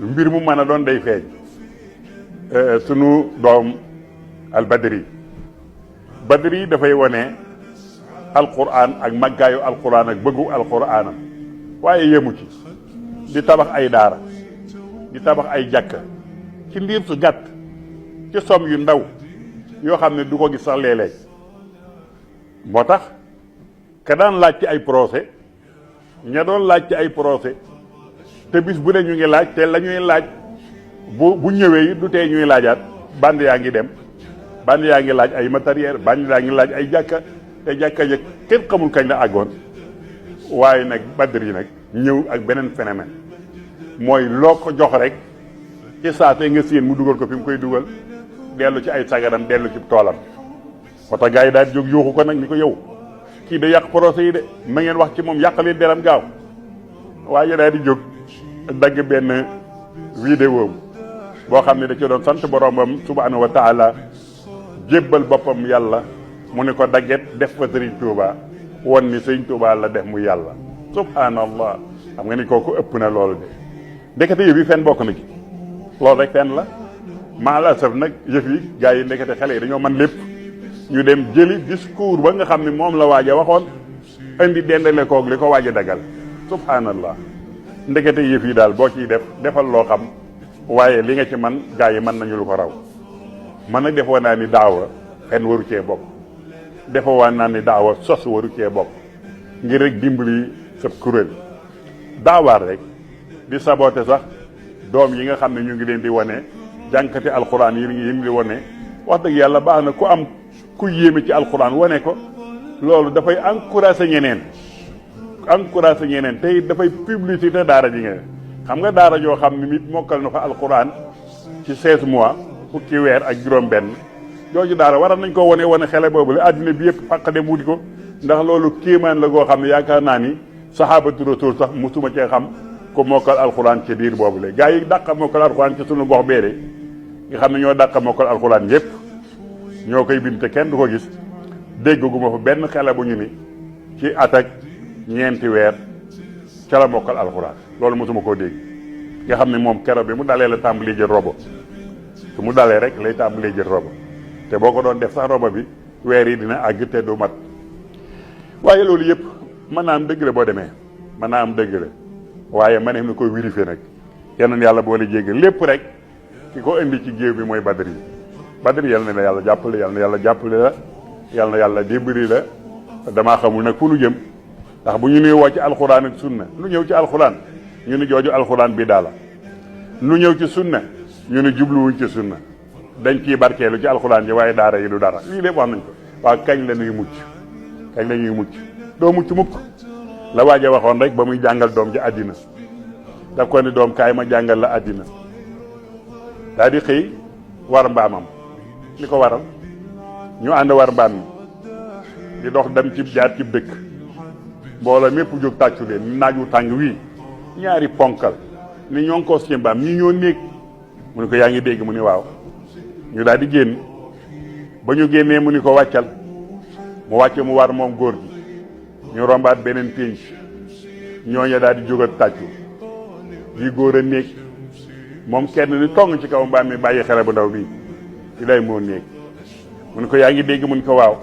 mbir mu mën a doon day feeñ sunu doom al badri dafay wone alquran ak màggaayu alquran ak bëggu alquranam waaye yemu ci di tabax ay daara di tabax ay jàkka ci ndiir su gàtt ci som yu ndaw yoo xam ne du ko gis sax léeg-léeg moo tax ka daan laaj ci ay procès ña doon laaj ci ay procès te bis bu ne ñu ngi laaj te la ñuy laaj bu ñëwee du tee ñuy laajaat band yaa ngi dem band yaa ngi laaj ay matériel band yaa ngi laaj ay jàkka te jàkka ja kenn xamul kañ la àggoon waaye nag Badri nag ñëw ak beneen phénomène mooy loo ko jox rek ci saate nga séen mu dugal ko fi mu koy dugal dellu ci ay sagaram dellu ci toolam moo tax gars yi daal jóg yuuxu ko nag ni ko yow kii da yàq procès yi de ma ngeen wax ci moom yàq leen deram gaaw waaye daal di jóg dagg benn vidéo boo xam ne da ci doon sant boromam subhanahu wa taala jébbal boppam yàlla mu ne ko dagget def fa Sëriñ Tuuba won ni Sëriñ Tuuba la def mu yàlla subhanallah xam nga ni kooku ëpp na loolu de ndekete yëf yi fenn bokk na ci loolu rek fenn la maalasaf nag yëf yi gars yi ndekete xale yi dañoo mën lépp ñu dem jëli discours ba nga xam ne moom la waaj a waxoon indi dendale koog li ko waaj a dagal subhanallah ndekete yëf yi daal boo ciy defal loo xam waaye li nga ci man gars yi mën nañu lu ko raw man nag defoo naa ni daawa fenn waru cee bokk defoo waa naa ni daawa sos waru cee bokk ngir rek dimbali sa kuréel daawaar rek di saboté sax doom yi nga xam ne ñu ngi leen di wane jànkati alxuraan yi ngi di wane wax dëgg yàlla baax na ku am ku yéeme ci alxuraan wane ko loolu dafay encouragé ñeneen tey dafay publicité daara ji nga xam nga daara joo xam ne nit mokkal na fa alxuraan ci 16 mois fukki weer ak juróom benn jooju daara waral nañ ko wane xele boobu la àddina bi yëpp fàq dem wuti ko ndax loolu kéemaan la goo xam ne yaakaar naa ni saxaabatu rasul sax musuma cee xam ko mokkal alxuraan ci diir boobu la gaa yi dàq mokkal alxuraan ci sunu gox beede nga xam ne ñoo dàq mokkal alxuraan yépp ñoo koy bind te kenn du ko gis dégguma fa benn xele bu ñu ni ci at ak ñeenti weer ca la mokkal alxuraan loolu mosuma koo dégg nga xam ne moom keroog bi mu dalee la tàmbali jël robo su mu dalee rek lay tàmbali jël robo te boo ko doon def sax robo bi weer yi dina àgg te du mat waaye loolu yëpp mën naa am dëgg la boo demee mën naa am dëgg la waaye ma ne na koy vérifié nag yeneen yàlla boole jégg lépp rek ki ko indi ci géew bi mooy Badri yal na la yàlla jàppale yal na yàlla jàppale la yal na yàlla dimbali la damaa xamul nag fu nu jëm ndax bu ñu nuy woo ci alxuraan ak sunna lu ñëw ci alxuraan ñu ni jooju alxuraan bi daala lu ñëw ci sunna ñu ni jubluwuñ ci sunna dañ ciy barkeelu ci alxuraan ji waaye daara yi du dara lii lépp wax nañ ko waaw kañ la ñuy mucc doo mucc mukk la waaje waxoon rek ba muy jàngal doom ji àddina daf ko ni doom kaay ma jàngal la àddina daal di xëy war mbaamam li ko waral ñu ànd war mbaam mi di dox dem ci jaar ci dëkk mbooloo mépp jóg tàccu leen ñu naaju tàng wii ñaari ponkal ni ñoo ngi ko ci mbaam ñi ñoo néeg mu ni ko yaa ngi dégg mu ni waaw ñu daal di génn ba ñu génnee mu ni ko wàccal mu wàcce mu war moom góor gi ñu rombaat beneen pénc ñooñu daal di jógat tàccu di góor a néeg moom kenn ni tong ci kaw mbaam mi bàyyi xale bu ndaw bii di lay moo néeg mu ni ko yaa ngi dégg mu ni ko waaw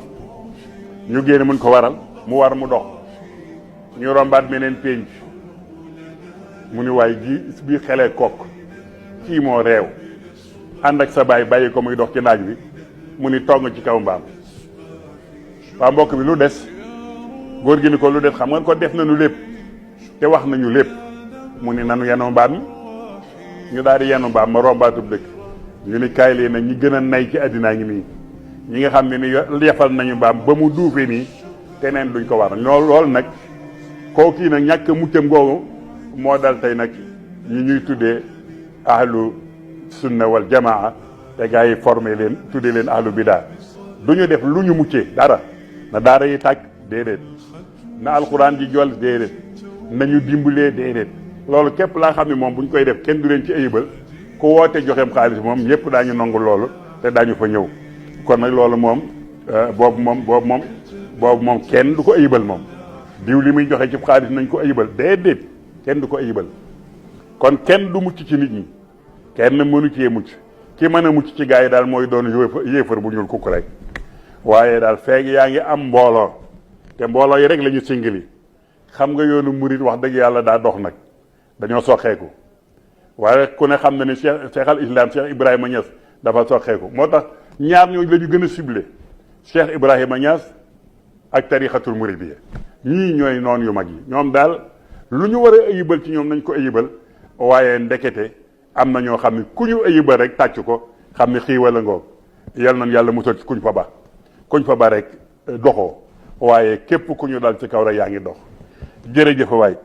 ñu génn mu ni ko waral mu war mu dox ñu rombaat beneen pénc mu ni waay ji bii xelee kokk kii moo réew ànd ak sa baay bàyyi ko muy dox ci naaj bi mu ni tong ci kaw mbaam waa mbokk bi lu des góor gi ni ko lu des xam nga ko def nañu lépp te wax nañu lépp mu ni nanu yenu mbaam mi ñu daal di yenu mbaam ma rombaatub dëkk ñu ni kaay lee nag ñi gën a nay ci àddinaa ngi nii ñi nga xam ne ni yefal nañu mbaam ba mu duufee nii te neen duñ ko war loolu nag koo kii nag ñàkk muccam googu moo dal tey nag ñi ñuy tuddee ahlu sunna wal jamaa te gars yi formé leen tuddee leen ahlu bidaa du ñu def lu ñu muccee dara na daara yi tàkk déedéet na alxuraan ji jol déedéet nañu dimbalee déedéet loolu képp laa xam ne moom bu ñu koy def kenn du leen ci ayibal ku woote joxeem xaalis moom ñëpp daañu nangu loolu te daañu fa ñëw kon nag loolu moom boobu moom kenn du ko ayibal moom diw li muy joxe ci xaalis nañ ko ayibal déedéet kenn du ko ayibal kon kenn du mucc ci nit ñi kenn mënu cee mucc ki mën a mucc ci gaa yi daal mooy doon yéefar bu ñuul kukk rek waaye daal feeg yaa ngi am mbooloo te mbooloo yi rek la ñu singili xam nga yoonu murit wax dëgg yàlla daa dox nag dañoo soxeeku waaye ku ne xam na ni cheikh al islam cheikh Ibrahima Niass dafa soxeeku moo tax ñaar ñooñu la ñu gën a ciblé cheikh Ibrahima Niass ak tarixatul muridiyya ñii ñooy noon yu mag yi ñoom daal lu ñu war a ayibal ci ñoom nañ ko ayibal waaye ndekete am na ñoo xam ne ku ñu ayibal rek tàcc ko xam ne xiiwal a ngoog yal nañ yàlla musal ci kuñ fa ba rek doxoo waaye képp ku ñu dal ci kaw rek yaa ngi dox jërëjëf waay